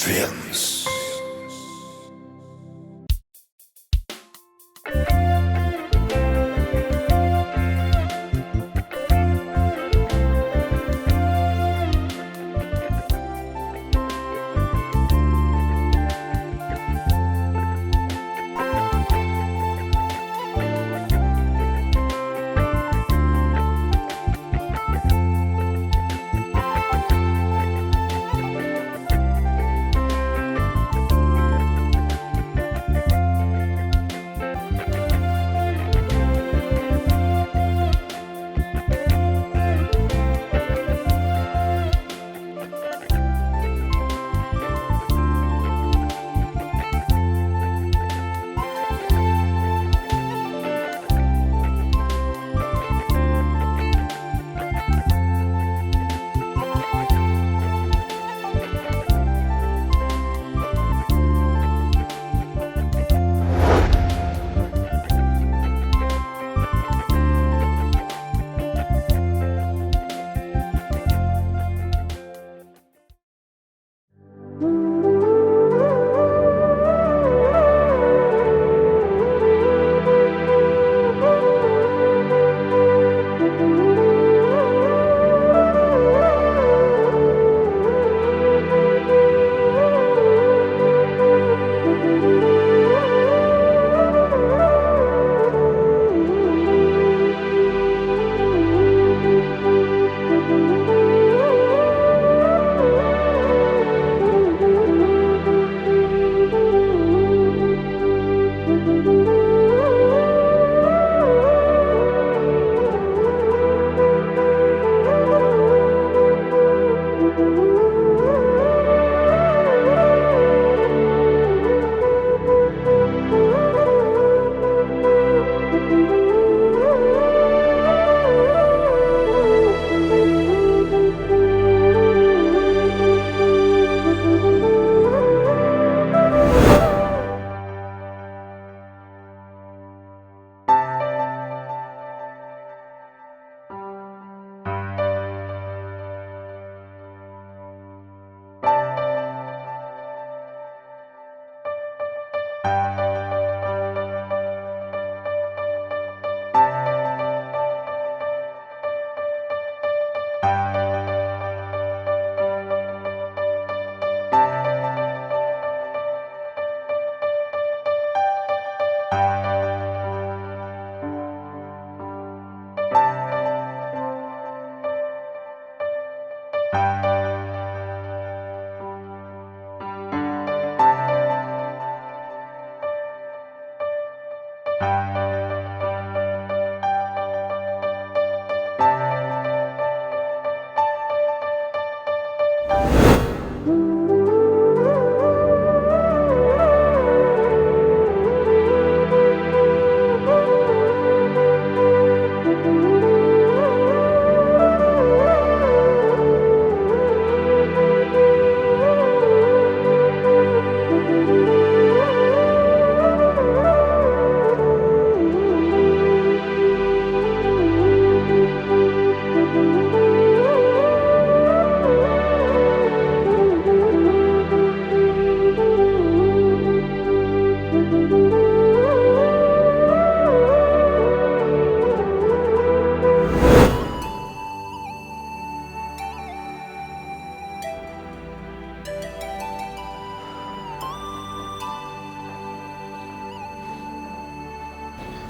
Films.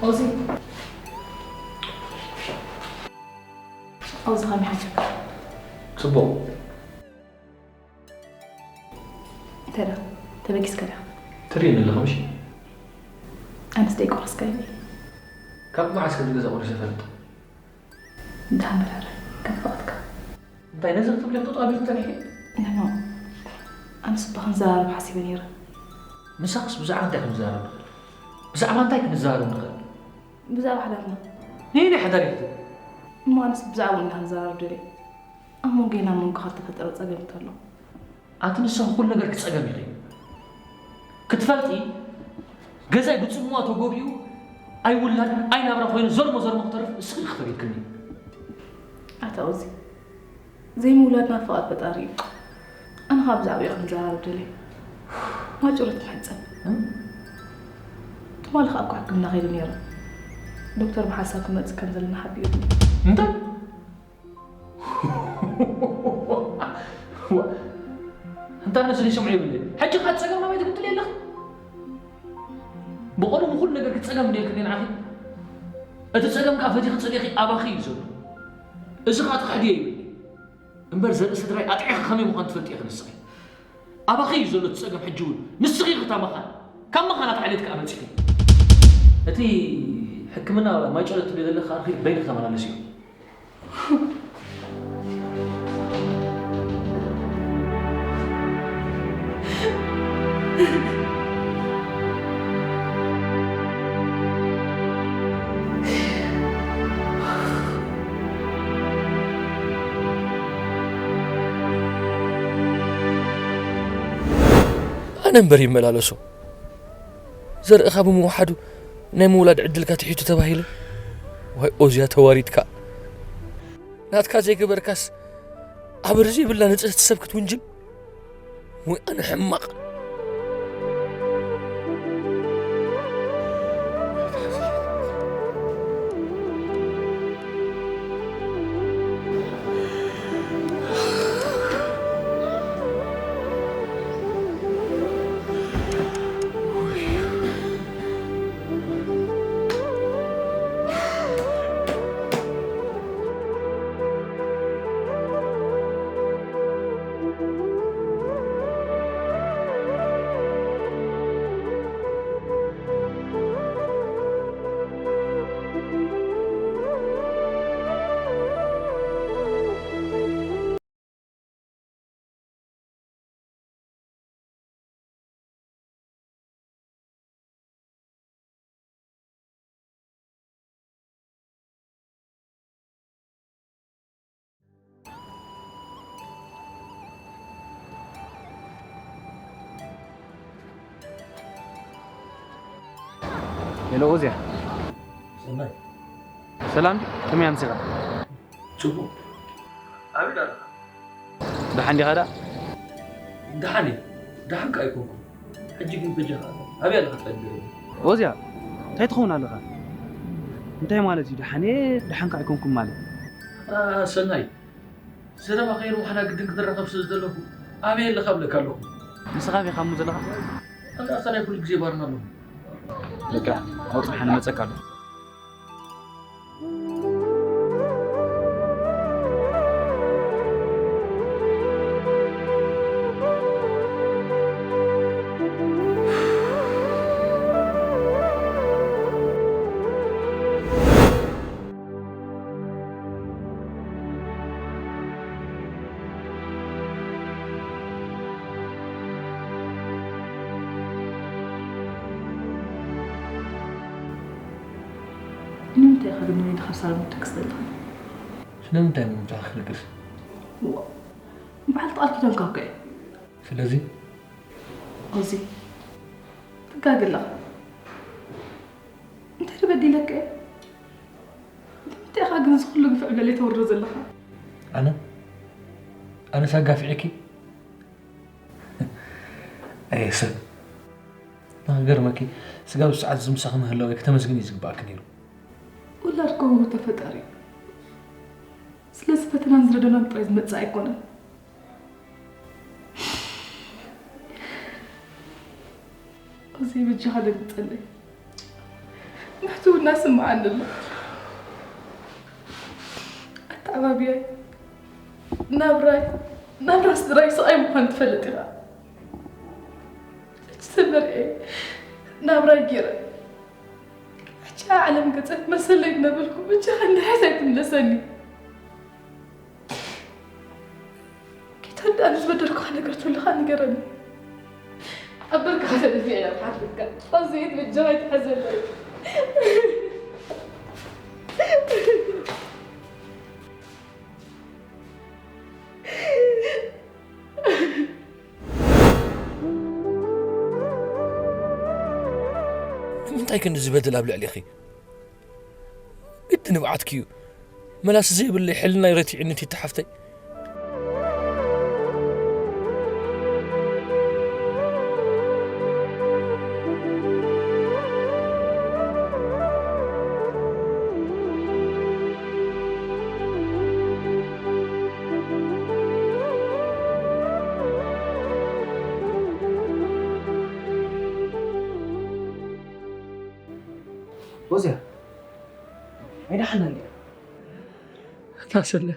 ኦዚ፣ ኦዚ ከመይ ሓጀካ? ጽቡቕ። እንታይ ደኣ? ተበጊስካ ደኣ? ትርእይኒ ኣለኻ ምሽ? ኣነስ ደይቆረስካኒ። ካብ መዓስ ከምዚ ገዛ ቆሪሰ እፈልጥ? ደሓን በራረ፣ ከም ፍቓድካ። እንታይ ነዚ ክትብሊ ክትወጣ ቢሉ ተሪሐ? ኖ፣ ኖ። ኣነስ እባ ክንዘራረብ ሓሲበ ነይረ። ምሳኽስ ብዛዕባ እንታይ ክንዘራረብ ንኽእል? ብዛዕባ እንታይ ክንዘራረብ ንኽእል? ብዛዕባ ሓዳርና። ነየናይ ሓዳር ኢኺ ትብሊ? እሞ ኣነስ ብዛዕባኡ ኢና ክንዘራረብ ደልየ። ኣብ መንጎና ኣብ መንጎኻ ዝተፈጠረ ጸገም እንተሎ። ኣቲ ንስኺ ኩሉ ነገር ክጸገም ኢኺ። ክትፈልጢ፣ ገዛይ ብጽምዋ ተጎቢኡ ኣይውላድ ኣይናብራ ኮይኑ ዘርሞ ዘርሞ ክተርፍ ንስኺ ኢኺ ፈሪድክኒ። ኣታ ኦዚ፣ ዘይምውላድና ፍቓድ ፈጣሪ እዩ። ኣነ ኸኣ ብዛዕባኡ እየ ክንዘራረብ ደልየ። ማጭረት ትሕጸብ። ትማሊ ከኣ እኮ ሕክምና ከይደ ነይረ። ዶክተር ብሓሳብ ክመጽእ ከም ዘለና ሓቢሩኒ። እንታይ? እንታይ ነሱ ዘይሰምዑ የብለይ። ሕጂ ከኣ ጸገም ናበይ ትግጥል የለኽ? ብቐደሙ ኩሉ ነገር ክጸገም እንዲልክኒ ንዓኺ። እቲ ጸገም ከኣ ፈቲኺ ጸሊኺ ኣባኺ እዩ ዘሎ። እዚ ከኣ ትኽሕድዮ የብለይ። እምበር ዘርኢ ስድራይ ኣጥዒኺ ከመይ ምዃን ትፈልጥዮ ንስኺ። ኣባኺ እዩ ዘሎ እቲ ጸገም ሕጂ እውን። ንስኺ ኢኺ እታ መኻን። ካብ መኻን ኣትዓልየት ከኣ በጺሒ። እቲ ሕክምና ማይጨሎ ትብልዮ ዘለኺ ከኣ ኺድ በይንኺ ተመላለስዮ። ኣነ እምበር ይመላለሶ ዘርእኻ ብምውሓዱ ናይ ምውላድ ዕድልካ ትሒቱ ተባሂለ። ዋይ ኦዝያ ተዋሪድካ። ናትካ ዘይገበርካስ ዓበሪ ዘይብላ ንጽህቲ ሰብ ክትውንጅል? ወይ ኣነ ሕማቕ። ሄሎ ኦዝያ። ሰናይ። ሰላም፣ ከመይ ኣምሲኻ? ጽቡቕ። ኣበይ ኣለኻ? ደሓን ዲኻ ደኣ? ደሓን እየ። ደሓን ከኣ ኣይኮንኩን። ሕጂ ግን በጃኻ ኣበይ ኣለኻ ትፈልጥ? ኦዝያ፣ እንታይ ትኸውን ኣለኻ? እንታይ ማለት እዩ ደሓን እየ፣ ደሓን ከኣ ኣይኮንኩን ማለት? ኣታ ሰናይ፣ ዘረባ ከየርዋሕና ግድን ክንራኸብ ስለ ዝደለኹ ኣበይ ኣለኻ እብለካ ኣለኹ። ንስኻ ኣበይ ኢኻ እሞ ዘለኻ? ኣታ ኣታ ናይ ኩሉ ግዜ ባርና ኣለኹ። በቃ፣ ኣብ ጽባሕ ንመጸካ ኣለኹ። ንምንታይ ኢኻ ግን ንወይኒ ካብ ሳሎን ትድቅስ ዘለኻ? ስለምንታይ ምምጻእኺ ክድቅስ? እዋ፣ በዓልቲ ቃል ኪዳንካ እኮ እየ። ስለዚ ኦዚ፣ ትጋገ ኣለኻ። እንታይ ተበዲለካ እየ? ንምንታይ ኢኻ ግን እዚ ኩሉ ግፍዒ ኣብ ልዕለይ ተውርዶ ዘለኻ? ኣነ ኣነስ ኣጋፊዐኪ? ኣየ ሰብ፣ ንኽገርመኪ ስጋብ እዚ ሰዓት እዚ ምሳኺ ምህላወይ ክተመስግኒ እዩ ዝግባኣኪ ነይሩ። ውላድ እኮ ውህብቶ ፈጣሪ እዩ። ስለዚ ፈተናን ዝረደናን ጥራይ ዝመጽእ ኣይኮነን። እዚ በጃኻ ደንግጸለይ። ምሕትውና ስምዓኒ ኣሎ። ኣተዓባብያይ፣ ናብራይ፣ ናብራ ስድራይ ስቓይ ምዃኑ ትፈልጥ ኢኻ። ሕጂ ተመርዕየ ናብራይ ገይረ። ሕጂ ዓለም ገጸ ትመሰለይ እናበልኩ በጃኻ እንድሕር ኣይትምለሰኒ። ጌታ፣ እንዳ ኣነ ዝበደልኩኻ ነገር ተሎ ኸኣ ንገረኒ። ኣብ በርካ ተደፊዐ እየ ክሓትካ። ኣዝየት በጃኻ ኣይትሓዘለይ። ንምንታይ ክንድዚ በደል ኣብ ልዕሊኺ? ግዲ ንብዓትኪ እዩ። መላሲ ዘይብለይ ሕልናይ ረቲዕኒ ቲቲ ሓፍተይ። ፎዝያ፣ ኣይደሓና እንዲያ። እታ ሰለ።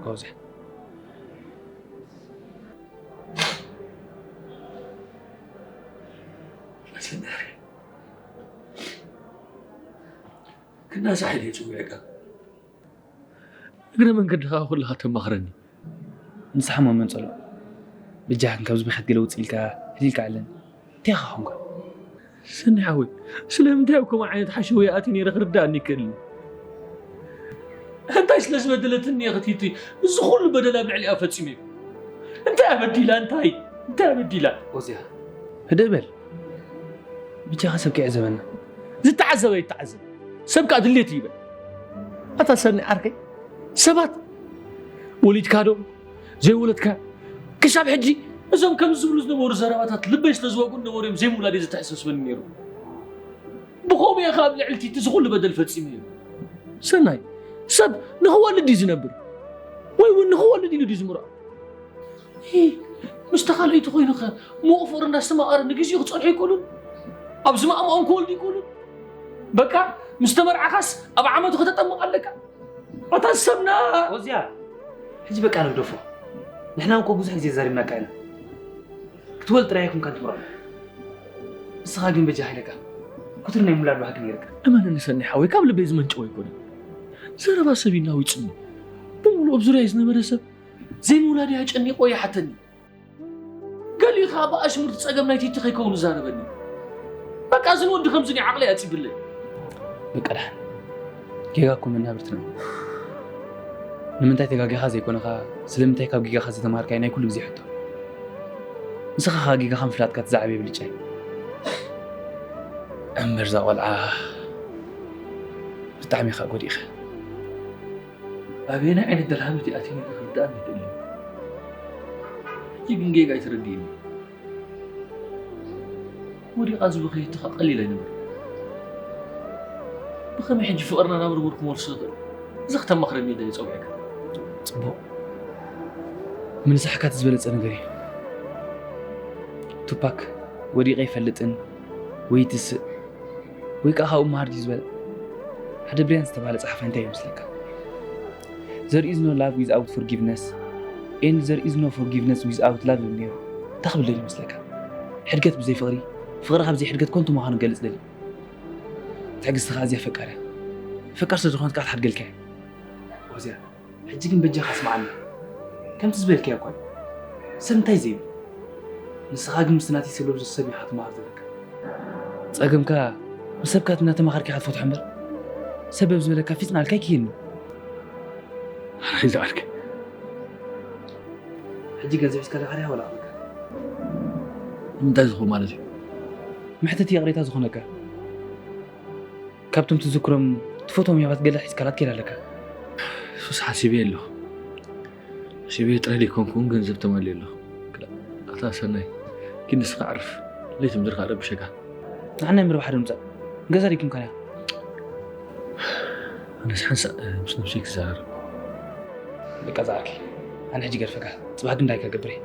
ፎዝያ። ክናሳሕ ኢለ ይጽውዕካ። እግረ መንገድኻ ኩልኻ ተማኽረኒ። ንስሓሞ መንጸሎ። ብጃህን ካብ ዝብኸት ገለ ውጽእ ኢልካ ህሊልካ ኣለኒ። እንታይ ኢኻ ኾንካ? ሰኒ ሓወይ፣ ስለምንታይ ኣብ ከምኡ ዓይነት ሓሸውየ ኣትየ ነይረ ክርድኣኒ ይክእል እዩ። እንታይ ስለ ዝበደለትኒ እየ ክትይቲ እዚ ኩሉ በደል ኣብ ልዕሊኣ ፈጺመ እዩ? እንታይ ኣበዲላ? እንታይ? እንታይ ኣበዲላ? ኦዝያ፣ ህድእ በል። ብጃኻ ሰብ ከይዕዘበና። ዝተዓዘበ ይተዓዘብ። ሰብ ከኣ ድሌቱ ይበል። ኣታ ሰኒ ዓርከይ፣ ሰባት ወሊድካ ዶ ዘይወለድካ ክሳብ ሕጂ እዞም ከምዚ ዝብሉ ዝነበሩ ዘረባታት ልበይ ስለ ዝወግኡ ነበሩ እዮም ዘይምውላደይ ዘተሓሳስበኒ ነይሩ። ብኸምኡ እየ ከኣ ኣብ ልዕሊ ቲቲ እዚ ኩሉ በደል ፈጺመ እዩ። ሰናይ፣ ሰብ ንኽወልድ ድዩ ዝነብር? ወይ እውን ንኽወልድ ኢሉ ድዩ ዝምርዖ? ሂ፣ ምስ ተኻልኦይቲ ኮይኑኸ ምዉቕ ፍቕሪ እንዳስተማቐረ ንግዜኡ ክጸንሑ ኣይክእሉን? ኣብ ዝማእምኦም ክወልዱ ኣይክእሉን? በቃ፣ ምስ ተመርዓኻስ ኣብ ዓመቱ ከተጠምቕ ኣለካ? ኣታ ሰብና! ኦዝያ፣ ሕጂ በቃ ንግደፎ። ንሕና እኮ ብዙሕ ግዜ ዘሪብናካ ኢና። ክትወልድ ጥራይ ኣይኮንካን ትምርዖ። ንስኻ ግን በጃ ሃይለካ፣ ክቱር ናይ ምውላድ ባህጊ ነይርካ። እመነኒ ሰኒ ሓወይ፣ ካብ ልበይ ዝመንጨወ ኣይኮነን። ዘረባ ሰብ ኢልና ኣዊጽኒ። ብምሉእ ኣብ ዙርያይ ዝነበረ ሰብ ዘይምውላደይ ኣጨኒቕዎ ይሓተኒ። ገሊኡ ኸኣ ብኣሽሙር እቲ ጸገም ናይ ቲቲ ከይከውን ይዛረበኒ። በቃ፣ እዚ ንወዲ ከምዚ ናይ ዓቕለይ ኣጺብለይ። በቃ፣ ደሓን። ጌጋ እኮ መናብርትና እዩ። ንምንታይ ተጋጊኻ ዘይኮነኻ፣ ስለምንታይ ካብ ጌጋኻ ዘይተማሃርካ እዩ ናይ ኩሉ ግዜ ሕቶ። ንስኻ ኸኣ ጌጋኻ ምፍላጥካ እቲ ዝዓበየ ብልጫ እዩ። እምበር እዛ ቖልዓ ብጣዕሚ ኢኻ ጎዲእኻ። ኣበየናይ ዓይነት ደልሃመት እዩ ኣትዩ ኢሉ ክርድኣኒ ይኽእል እዩ። ሕጂ ግን ጌጋ ኣይተረድእኒ። ወዲቓ ዝበኸየቶ ኸኣ ቀሊል ኣይነበረን። ብኸመይ ሕጂ ፍቕርና ናብ ንቡር ክመልሶ ይኽእል? እዚ ክተማኽረኒ ኢለ እየ ጸዊዐካ። ጽቡቕ። ምንሳሕካ እቲ ዝበለጸ ነገር እዩ። ቱፓክ፣ ወዲቐ ኣይፈልጥን ወይ ትስእ ወይ ከኣ ካብኡ መሃር ድዩ ዝበለ? ሓደ ብርያን ዝተባህለ ጸሓፋይ እንታይ ይመስለካ? There is no love without forgiveness and there is no forgiveness without love ይብል ነይሩ። እንታይ ክብል ደልዩ ይመስለካ? ሕድገት ብዘይ ፍቕሪ፣ ፍቕሪ ካብ ዘይ ሕድገት ከንቱ ምዃኑ ክገልጽ ደልዩ። ትዕግስቲ ከኣ ኣዝያ ፈቃር እያ። ፈቃር ስለ ዝኾነት ከኣ ትሓድገልካ እያ። ኦዝያ፣ ሕጂ ግን በጃኻ ስምዓኒ። ከምቲ ዝበልካዮ እኳ እዩ። ሰብ እንታይ ዘይብል? ንስኻ ግን ምስቲ ናተይ ሰብ ለብሶ ሰብ ኢኻ ትመሃር ዘለካ። ጸገምካ ብሰብካ እናተማኸርካ ኢኻ ትፈትሖ እምበር፣ ሰብ በብ ዝበለካ ፊጽና ኣልካ ኣይክይድን። ሓራይ ዝዓርከ። ሕጂ ገንዘብ ሒዝካ ኣለኻ ድያ ዋላ ኣለካ? ንምንታይ ዝኸውን ማለት እዩ? መሕተቲ ይቕሬታ ዝኾነካ። ካብቶም ትዝክሮም ትፈትዎም ህያባት ገለ ሒዝካ ላትኬድ ኣለካ። ሱስ ሓሲበ ኣለኹ። ሓሲበ ጥራይ ዘይኮንኩ እውን ገንዘብ ተማልየ ኣለኹ። ክላ-፣ ኣታ ሰናይ፣ ኪድ ንስኻ ዕርፍ። ለይቲ ምድሪ ከኣ ረብሸካ። ንዓናይ ምርባሕ ዶ ምጻእ? ገዛ ደይኮንካን እያ። ኣነስ ሓንሳእ ምስ ነብሰይ ክዘራረብ። በቃ ዝዓርከይ፣ ኣነ ሕጂ ገድፈካ። ጽባሕ ግን እንታይ ክገብር እየ?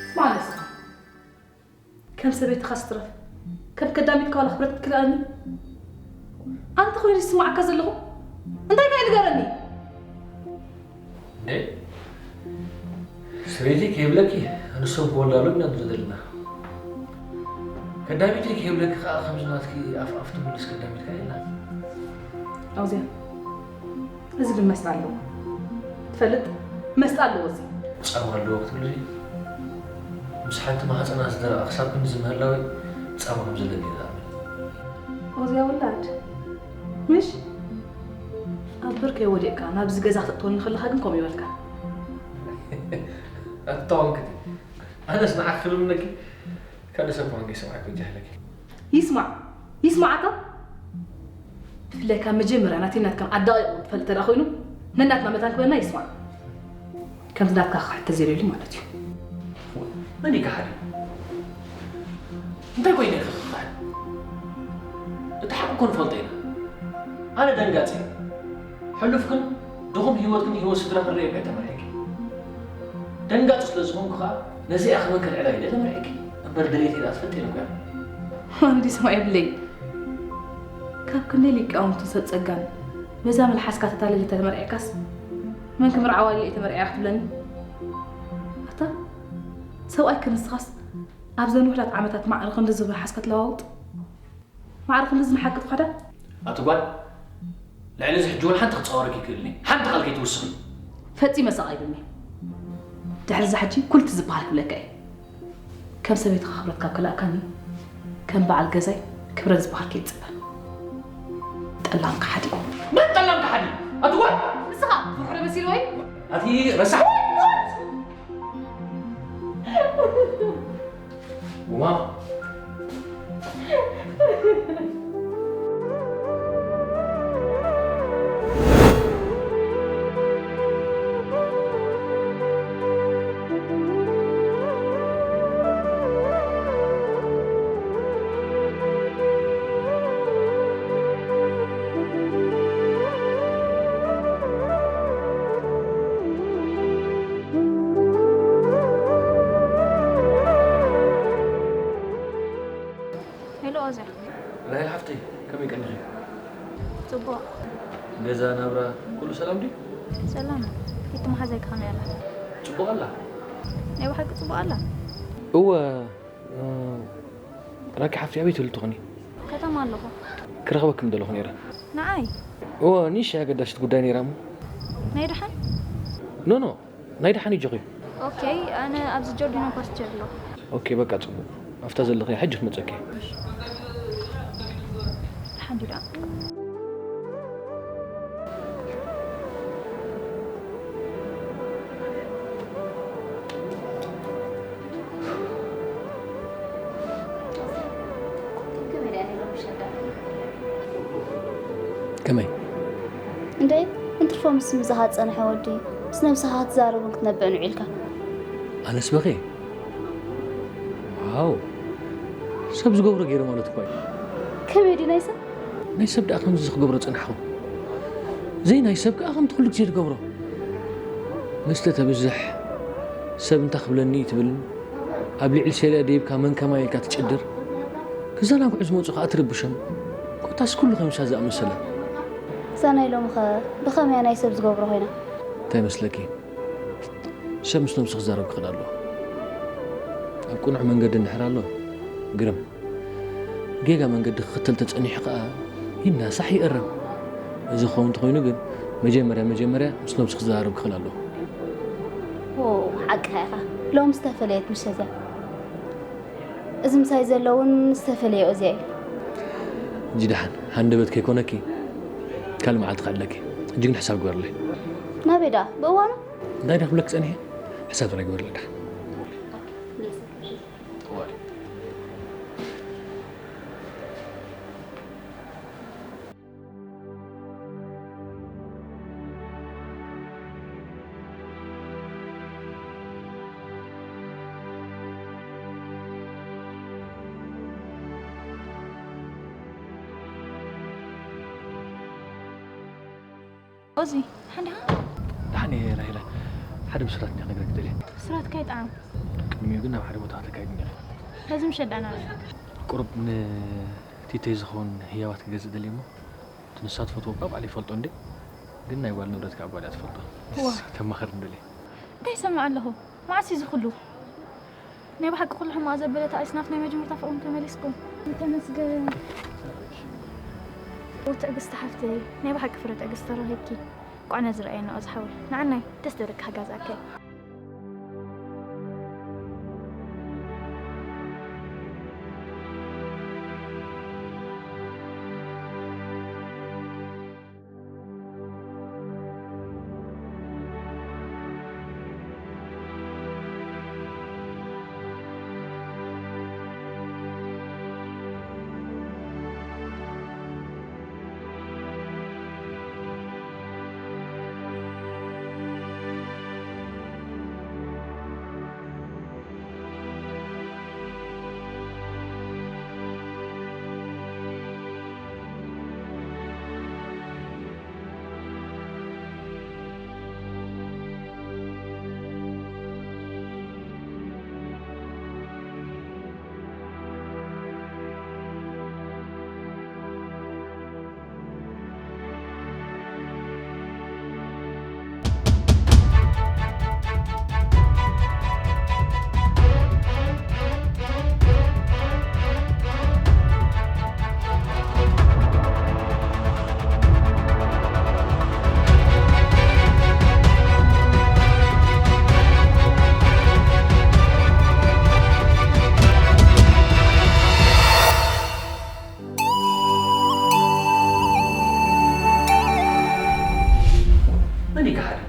ስማዕ ንስኻ፣ ከም ሰበይትኻ ስትረፍ፣ ከም ከዳሚትካ ዋላ ክብረት ክትክልኣኒ? ኣንተ ኮይኑ ዝስማዓካ ዘለኹ እንታይ ከ ንገረኒ? እንዴ? ሰበይቲ ከይብለኪ፣ ኣንሶም ክወልዳሎም ኢና ንርኢ ዘለና። ቀዳሚተይ ክብለኪ ከኣ ከምዚ ናትኪ ኣፍ ኣፍ ትምልስ ቀዳሚትካ የላን። ኣውዝያ፣ እዚ ግን መስጣ ኣለዎ። ትፈልጥ? መስጣ ኣለዎ እዚ። ጻማ ኣለዎ ክትብሊ ምስ ሓንቲ ማህጸና ዝደረቐ ክሳብ ክንዲ ዝምህላዊ ጻማ ከም ዘለኒ ይዛረብ። ኣውዝያ ውላድ፣ ምሽ? ኣብ ብርከይ ወዲቕካ ናብዚ ገዛ ክትእትወኒ ከለኻ ግን ከምኡ ይበልካ። ኣትተዋንክቲ ኣነስ ንዓኺ ክልምነኪ ካልእ ሰብ እኳ ከይሰምዓኪ ወጃ ኢለኪ። ይስማዕ ይስማዓካ ብፍላይ ካብ መጀመርያ ናተይ ናትካን ኣዳቒቑ ትፈልጥ ተደኣ ኮይኑ ነናትና መታን ክበና ይስማዕ ከምዚ ናትካ ክሕተ ዘይደልዩ ማለት እዩ መን እዩ ከሓዲ እንታይ ኮይነ ኢኺ ክኽሕድ እቲ ሓቂ እኮ ንፈልጦ ኢና ኣነ ደንጋፂ ሕሉፍክን ድኹም ህይወትክን ህይወት ስድራክን ርእየ እየ ተመርዒኪ። ደንጋፂ ስለ ዝኾንኩ ከዓ ነዚኣ ክመን ከልዕላ ኢለ ተመርዒኪ። እምበር ድሌተይ ደኣ ትፈልጢ እኮ እያ። ወንዲ ስማ የብለይ። ካብ ክንደይ ሊቃውንትን ሰብ ጸጋን በዛ መልሓስካ ተታሊለ ተመርዒካስ መን ክምርዓዋ ኢለ እየ ተመርዒያ ክትብለኒ? ኣታ ሰብኣይ ክንስኻስ ኣብዘን ውሕዳት ዓመታት ማዕረ ክንዲ ዝብል ሓስካ ትለዋውጥ? ማዕረ ክንድዚ ንሓቂ ትኾዳ? ኣቲ ጓል ልዕሊ እዚ ሕጂ እውን ሓንቲ ክፃወረኪ ይክእልኒ ሓንቲ ቃል ከይትውስኺ ፈፂመ ሰቕ ኣይብልኒ ድሕሪ እዚ ሕጂ ኩልቲ ዝበሃል ክብለካ እየ ከም ሰበይትኻ ክብረት ካብ ከላእካኒ ከም በዓል ገዛይ ክብረት ዝበሃል ከይትፅበ ጠላም ከሓዲ መን ጠላም ከሓዲ ኣቲ ጓል ንስኻ ፍሕሪ መሲሉ ወይ ኣቲ ረሳሕ Uma. ሄሎ ኦዛ። ራሄል ሓፍተይ ከመይ ቀኒኺ? ጽቡቕ። ገዛ ናብራ ኩሉ ሰላም ድዩ? ሰላም። እቲ መሓዛይ ከመይ ኣላ? ጽቡቕ ኣላ። ናይ ብሓቂ ጽቡቕ ኣላ። እወ ራኪ ሓፍቲ ኣበይ ትህሉ ትኾኒ? ከተማ ኣለኹ። ክረኽበኪ ምደለኹ ነይረ። ንዓይ? እወ ንእሽተይ ኣገዳሲት ጉዳይ ነይራ እሞ። ናይ ደሓን? ኖ ኖ ናይ ደሓን ይጆኺ። ኦኬ ኣነ ኣብዚ ጆርዲኖ ፓስቸር ኣለኹ። ኦኬ በቃ ጽቡቕ ኣብታ ዘለኺ ሕጂ ክመጸኪ። ደሓን ድዩ ደኣ? ከመይ? እንዴ እንትርፎ ምስ ምዛኻ ዝጸንሐ ወዲ ምስ ነብስኻ ክትዛረብን ክትነብዕን ውዒልካ። ኣነስ በኸ ዋው ሰብ ዝገብሮ ገይረ ማለት እኳ እዩ። ከመይ ድዩ ናይ ሰብ? ናይ ሰብ ደኣ ከምዚ ክገብሮ ጸናሕኹ። ዘይ ናይ ሰብ ከኣ ከምቲ ኩሉ ግዜ ዝገብሮ መስተ ተብዝሕ ሰብ እንታይ ክብለኒ ትብልን ኣብ ልዕሊ ሴልያ ደይብካ መን ከማይ ኢልካ ትጭድር ክዛናግዑ ዝመፁ ከዓ ትርብሾም ኮታስ ኩሉ ከምሳ ዝኣመሰለ እዛ ናይ ሎምኸ ብኸመያ ናይ ሰብ ዝገብሮ ኮይና እንታይ መስለኪ ሰብ ምስ ነብሱ ክዛረብ ክኽእል ኣለዎ ኣብ ቅኑዕ መንገዲ እንድሕር ኣሎ ግርም ጌጋ መንገዲ ክኽተል ተጸኒሑ ከኣ ይናሳሕ ይእረም። እዚ ክኸውን እንተኾይኑ ግን መጀመርያ መጀመርያ ምስ ነብሱ ክዘራረብ ክኽእል ኣለዎ። ዎ ሓቅኻ ኢኻ። ሎም ዝተፈለየት ምሸት እያ። እዚ ምሳይ ዘሎ እውን ዝተፈለየ ኦዝያ እዩ። ሕጂ ደሓን ሃንደበት ከይኮነኪ ካልእ መዓልቲ ክዕድለኪ። ሕጂ ግን ሕሳብ ግበርለይ። ናበይ ደኣ? ብእዋኑ? እንታይ ደኣ ክብለኪ ጸኒሐ? ሕሳብ ጥራይ ግበርለይ ደሓን። ኦዚ፣ ሓንዳ? ደሓን እየ ራሄላ። ሓደ ብስራት እንዲያ ክነግረኪ ደልየ። ብስራትካ ይጥዓም። ቅድሚኡ ግን ናብ ሓደ ቦታ ክተካይድ እኒኻ። በዚ ምሸት ደኣ ናበይ? ቁሩብ ንቲተይ ዝኸውን ህያባት ክገዝእ ደልየ እሞ፣ እቲ ንሳ ትፈትዎ እኳ ባዕለይ ይፈልጦ እንዴ፣ ግን ናይ ጓል ንብረት ከኣ ጓል እያ ትፈልጦ። ዋ። እስኪ ተማኸርኒ ደልየ። እንታይ ይሰምዕ ኣለኹ? መዓስ እዩ እዚ ኩሉ? ናይ ብሓቂ ኩሉ ሕማቕ ዘበለ ተኣይስ ናብ ናይ መጀመርታ ፍቕርኩም ተመሊስኩም። ተመስገን። ወትዕግስቲ ሓፍተይ፣ ናይ ብሓቂ ፍረ ትዕግስቲ ተረኺብኪ። ቋዕ ነዚ ረኣየና ኦ ዝሓወይ። ንዓናይ ደስ ደረካ ክጋዝኣከ። መን እዩ ከሓዲ?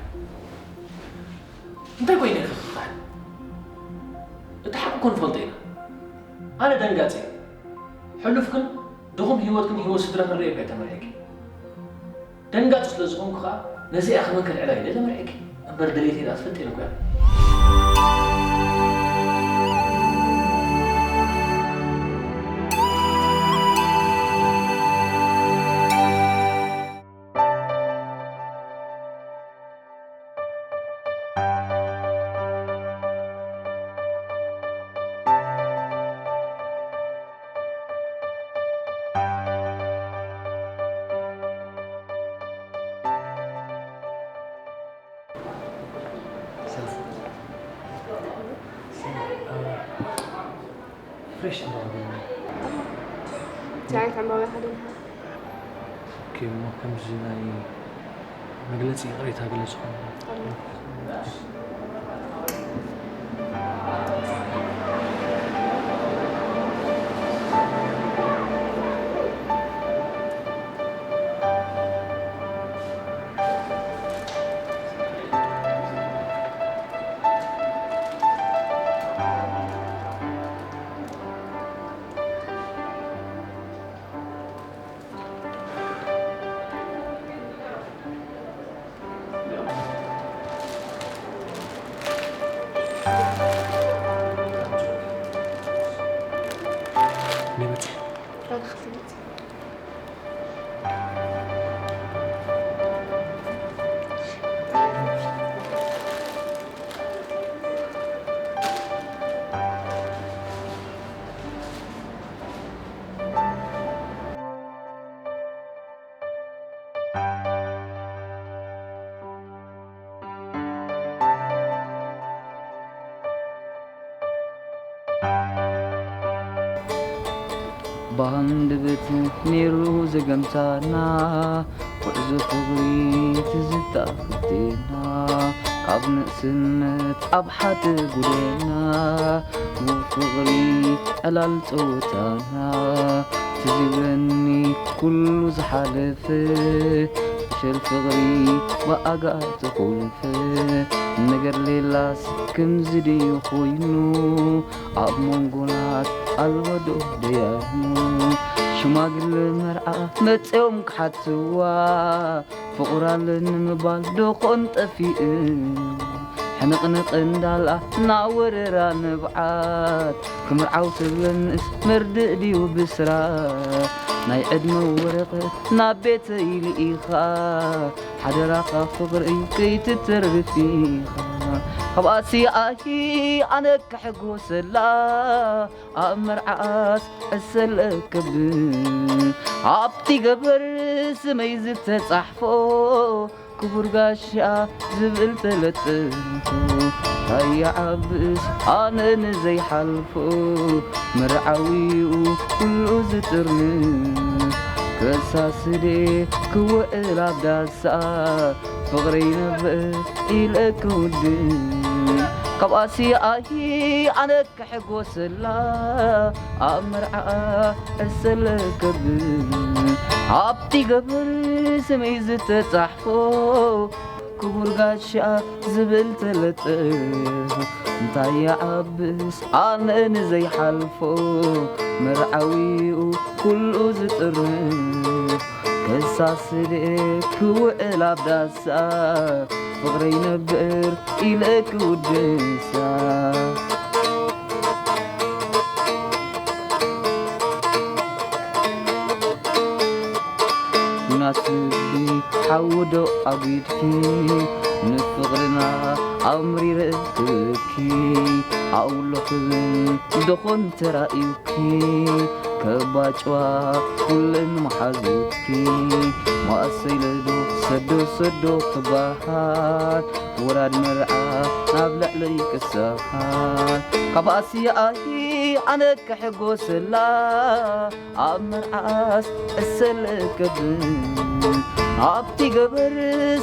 እንታይ ኮይኑ ኢኺ ክኽሕድ? እቲ ሓቂ እኮ ንፈልጦ ኢና። ኣነ ደንጋጺ እየ። ሕሉፍክን ድኹም ህይወትክን ህይወት ስድራን ርእየ እኮ እየ ተመርዒኪ። ደንጋጺ ስለ ዝኾንኩ ከኣ ነዚኣ ከመን ከልዕላ ኢለ ተመርዒኪ። እምበር ድሌተይ ደኣ ትፈልጢ እኮ እያ። ፍሬሽ ዕምባባ ዶ? ቻይት ዕምባባ ሓደ። ኦኬ፣ እሞ ከምዚ ናይ መግለጺ ይቕሬታ ገለ ዝኾነ። ብሃንደበት ነይሩ ዘገምታና፣ ጉዕዞ ፍቕሪ ትዝታ ክልቴና፣ ካብ ንእስነት ኣብ ሓደ ጎደና፣ ብፍቕሪ ዕላል ጸወታና፣ ትዝ ይብለኒ ኩሉ ዝሓለፈ፣ ዕሸል ፍቕሪ ብኣጋ ተኾልፈ፣ ነገር ሌላስ ከምዚ ድዩ ኮይኑ፣ ኣብ መንጎናስ ኣልቦ ዶ ደያኑ፣ ሽማግለ መርዓ መጺኦም ክሓትዋ፣ ፍቕራ ኣለኒ ምባል ዶ ኾን ጠፊኡ፣ ሕንቕንቕ እንዳልኣ ናወረራ ንብዓት፣ ክምርዓው ትብለንስ መርድእ ድዩ ብስራት፣ ናይ ዕድመ ወረቐት ናብ ቤተይ ልኢኻ፣ ሓደራኻ ፍቕረይ ከይትተርፍ ኢኻ። ካብኣሲ ኣሂ ኣነ ክሕጎሰላ፣ ኣብ መርዓኣስ ዕሰለ ከብል፣ ኣብቲ ገበር ስመይ ዝተጻሕፎ፣ ክቡር ጋሻ ዝብል ተለጠፍኩ። ታየ ዓብስ ኣነ ንዘይሓልፎ፣ መርዓዊኡ ኩሉ ዝጥርንፍ። ከሳስዴ ክውዕል ኣብ ዳሳ፣ ፍቕረይ ነብዕ ኢለ ክውድስ። ካብ ኣስያኣሂ ኣነ ክሕጎሰላ፣ ኣብ መርዓኣ ዕሰለ ከብል። ኣብቲ ገበር ስመይ ዝተጻሕፎ፣ ክቡር ጋሻ ዝብል ተለጠፍ። እንታይ ይዓብስ ኣነ ንዘይሓልፎ፣ መርዓዊኡ ኩሉ ዝጥርንፍ። ከሳስዴ ክውዕል ኣብ ዳሳ፣ ፍቕረይ ነብር ኢለ ክውድሳ። ናት ልቢ ሓዊ ዶ ኣጒድኪ፣ ንፍቕርና ኣምሪረ ክብኪ። ኣውሎ ክብል ዶኾን ተራእዩኪ፣ ከባጭዋ ኩለን መሓዙትኪ። ማእሰይ ለዶ ሰዶ ሰዶ ክበሃል፣ ወራድ መርዓ ናብ ልዕለይ ክሰሃል። ካብ ኣስያኣሂ ኣነ ክሕጎሰላ፣ ኣብ መርዓስ ዕሰለ ከብል። ኣብቲ ገበር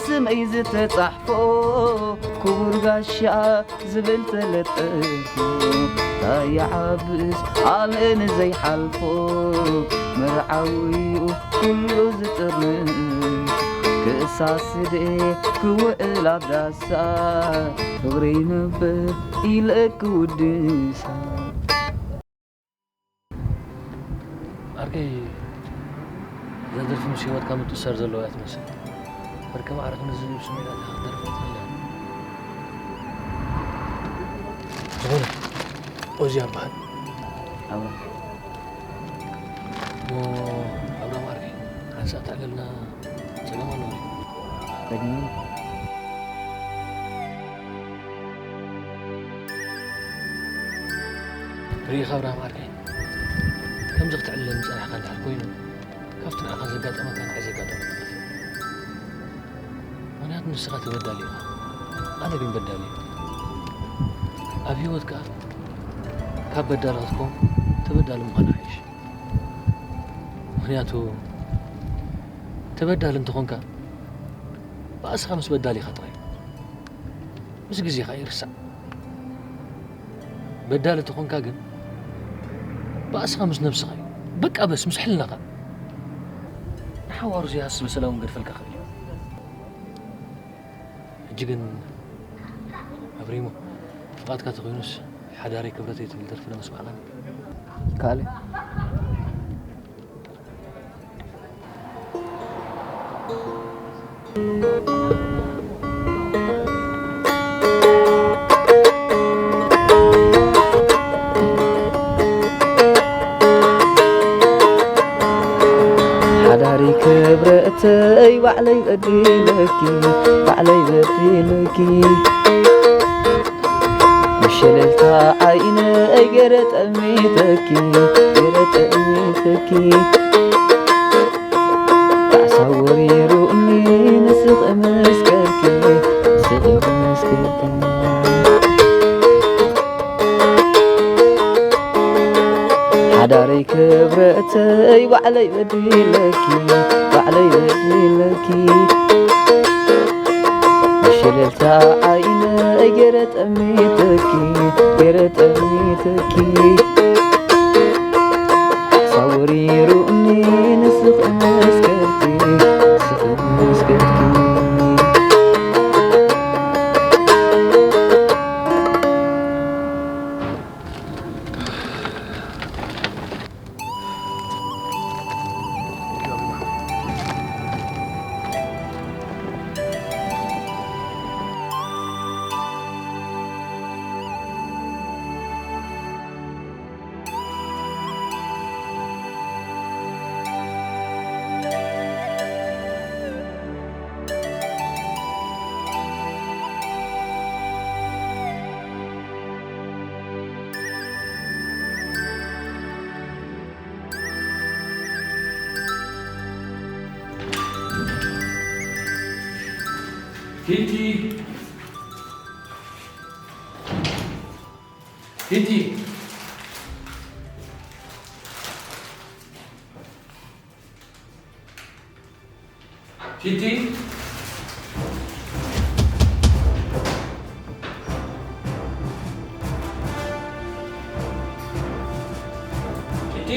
ስመይ ዝተጻሕፎ፣ ክቡር ጋሻ ዝብል ተለጠፎ። እንታይ ይዓብስ ኣነ ንዘይሓልፎ፣ መርዓዊኡ ኩሉ ዝጥርንፍ። ክሳስዴ ክውዕል ኣብ ዳሳ፣ ፍቕሪ ነብር ኢለ ክውድሳ። ዓርከይ፣ እዛ ደርፊ ምስ ህይወትካ ምትእስሳር ዘለዋ እያ ትመስል። በርከ ማዕረ ክንዲ ዝህብ ስምዒት ኣቲኻ ክትደርፍ ትኽእል ኢኻ። ዝኾነ፣ ኦዚ ይበሃል። ኣወ። እሞ ኣብርሃም ዓርከይ፣ ሓንሳእ ተዕልልና ጸገም ኣለዎ። ጸገም? ርኢኻ ኣብርሃም ዓርከይ፣ ከምዚ ክትዕልለኒ ጸኒሕካ እንድሕር ኮይኑ፣ ካብቲ ንዓኻ ዘጋጠመካ ንዓይ ዘጋጠመኒ ይኸፍእ። ምኽንያቱ ንስኻ ተበዳሊ ኢኻ፣ ኣነ ግን በዳሊ እየ። ኣብ ህይወትካ ካብ በዳሊ ክትከውን ተበዳሊ ምዃን ይሓይሽ። ምኽንያቱ ተበዳሊ እንተኾንካ፣ ባእስኻ ምስ በዳሊኻ ጥራይ እዩ። ምስ ግዜ ኸኣ ይርሳዕ። በዳሊ ተኾንካ ግን፣ ባእስኻ ምስ ነብስኻ እዩ። በቃ በስ፣ ምስ ሕልናኻ። ንሓዋሩ ዘይሃስስ በሰላ እውን ገድፈልካ ኽእል እዩ። ሕጂ ግን፣ ኣብሪሞ፣ ፍቓድካ ተኾይኑስ፣ ሓዳረይ ክብረተይ ትብል ደርፊ ዶ መስማዕካኒ? ካልእ? ሓዳሪ ክብረተይ ባዕለይ በዲለኪ፣ ባዕለይ በዲለኪ። ብሸለልታ ዓይነይ ገይረ ጠሚተኪ፣ ገይረ ጠሚተኪ። ጣዕሳ ወሪሩኒ ንስኺ መስከርኪ፣ ንስኺ መስከርኪ። ሓዳረይ ክብረተይ ባዕለይ በዲለኪ፣ ባዕለይ በዲለኪ። ብሸለልታ ዓይነይ ገይረ ጠሚተኪ፣ ገይረ ጠሚተኪ። ሳወሪሩኒ ንስኺ መስከርኪ፣ ንስኺ መስከርኪ። ቲቲ፣ ቲቲ፣ ቲቲ፣ ቲቲ።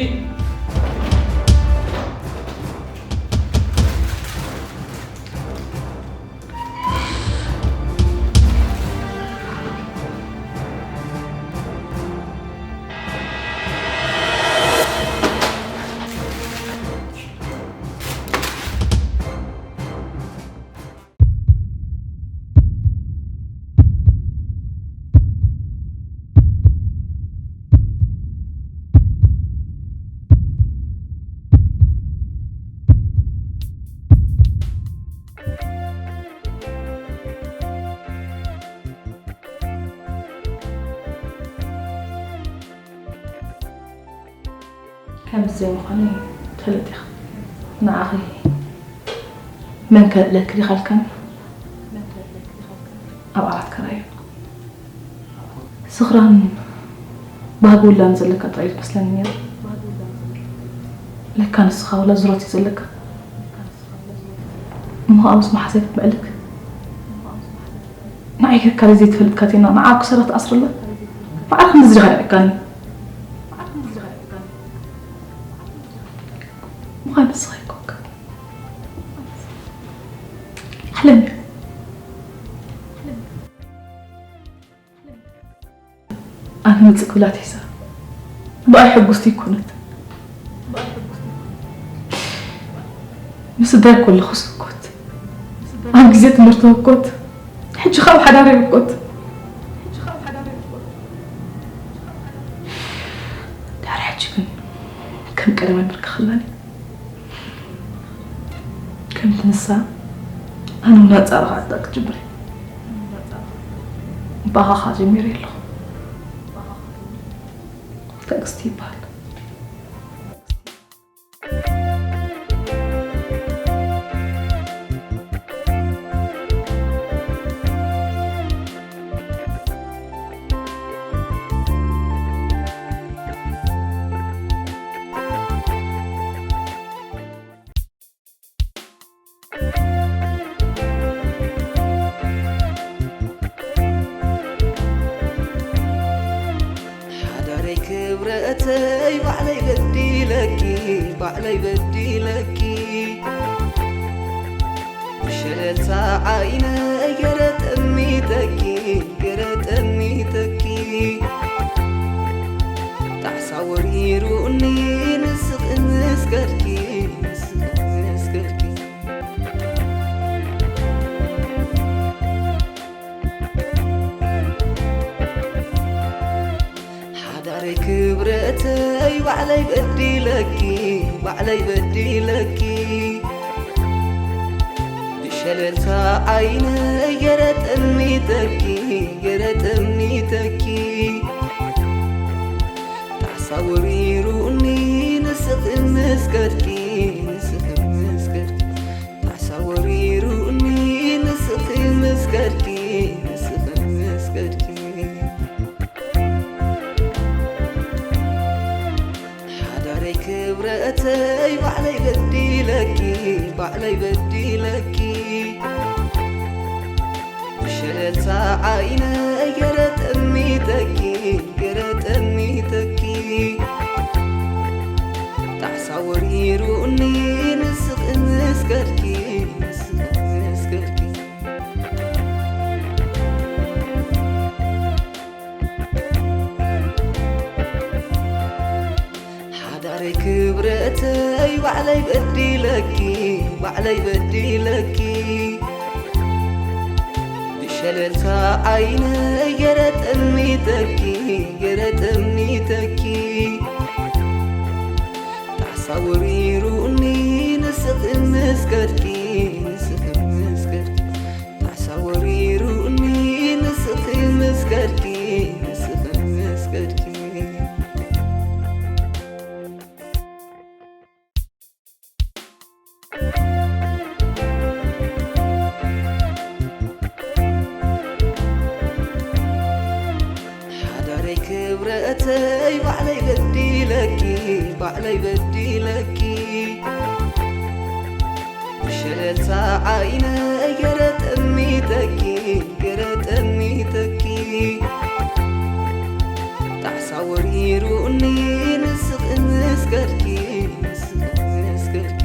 ከምዚ ዘይምዃኑ ትፈልጥ ኢኻ። ንዓኺ መን ከልዕለኪ ዲኻ ኢልካኒ ኣብ ዓራት ከራዩ። ስኽራን ባህጊ ውላን ዘለካ ጥራይ እዩ ዝመስለኒ ነይሩ። ለካ ንስኻ ውላድ ዝሮት እዩ ዘለካ። እሞ ከኣ ምስ መሓዘይ ክትምዕልክ ንዓይ ጌርካ ዘይትፈልጥ ካቴና ንዓ ክሰራ ትኣስረላ። ባዕልኻ ንዝኻ ደቂካኒ። ምዃን ንስኻ ኣይኮንካ። ዓለም እያ። ኣነ ምጽእ ክብላ ትሒዛ። ብኣይ ሕጉስቲ ይኮነት። ምስ ስድራይ ኮለኹ ስብኮት። ኣብ ግዜ ትምህርቲ ህኮት። ሕጂ ካብ ሓዳር ይብኮት። ድሕሪ ሕጂ ግን ከም ቀደመ ንብርክኽ ኣላኒ። ከምቲ ንሳ ኣነ እውን ኣጻረኻ ኣጣ ክትጅምር እየ። ብኣኻኻ ጀሚረ ኣለኹ። ትዕግስቲ ይበሃል። ሓዳረይ ክብረተይ ባዕለይ በዲለኪ፣ ባዕለይ በዲለኪ። ብሸለልታ ዓይነይ ገረ ጠሚተኪ፣ ገረ ጠሚተኪ። ጣዕሳ ወሪሩኒ ንስኺ ምስ ከድኪ፣ ንስኺ ምስ ከድኪ። ሓዳረይ ክብረተይ ባዕለይ በዲለኪ፣ ባዕለይ በዲለኪ። ብሸለልታ ዓይነይ ገረ ጠሚተኪ፣ ገረ ጠሚተኪ። ጣዕሳ ወሪሩኒ ንስኺ ምስ ከድኪ፣ ንስኺ ምስ ከድኪ። ጣዕሳ ወሪሩኒ ንስኺ ምስ ከድኪ፣ ንስኺ ምስ ከድኪ። ሓዳረይ ክብረተይ ባዕለይ በዲለኪ፣ ባዕለይ በዲለኪ። ብሸለልታ ዓይነይ ገረ ጠሚተኪ፣ ገረ ጠሚተኪ። ጣዕሳ ወሪሩኒ ንስኺ ምስ ከድኪ፣ ንስኺ ምስ ከድኪ። ሓዳረይ ክብረተይ ባዕለይ በዲለኪ፣ ባዕለይ በዲለኪ። ብሸለልታ ዓይነይ ገረ ጠሚተኪ፣ ገረ ጠሚተኪ። ጣዕሳ ወሪሩኒ ንስኺ ምስ ከድኪ፣ ንስኺ ምስ ከድኪ። ጣዕሳ ወሪሩኒ ንስኺ ምስ ከድኪ፣ ንስኺ ምስ ከድኪ። ኣይ ባዕለይ በዲለኪ፣ ባዕለይ በዲለኪ። ብሸለልታ ዓይነይ ገረ ጠሚተኪ፣ ገረ ጠሚተኪ። ጣዕሳ ወሪሩኒ ንስኺ ምስ ከድኪ፣ ንስኺ ምስ ከድኪ።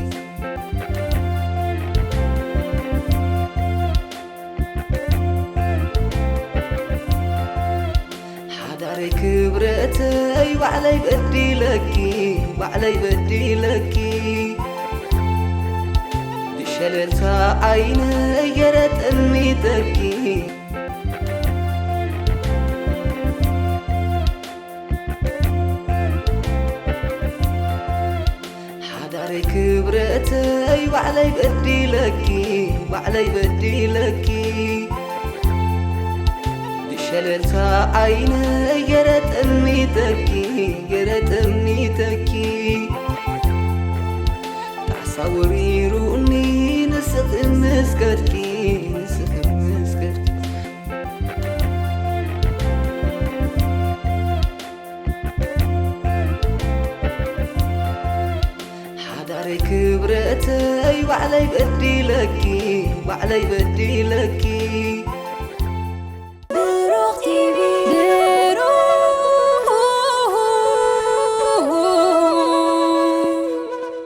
ሓዳረይ ክብረተይ ባዕለይ በዲለኪ፣ ባዕለይ በዲለኪ። ብሸለልታ ዓይነይ ገረ ጠሚተኪ። ሓዳረይ ክብረተይ ባዕለይ በዲለኪ፣ ባዕለይ በዲለኪ። ብሸለልታ ዓይነይ ገረ ጠሚተኪ፣ ገረ ጠሚተኪ። ጣዕሳ ወሪሩኒ ንስኺ ምስ ከድኪ፣ ንስኺ ምስ ከድኪ። ሓዳረይ ክብረተይ ባዕለይ በዲለኪ፣ ባዕለይ በዲለኪ። ብሩኽ ቲቪ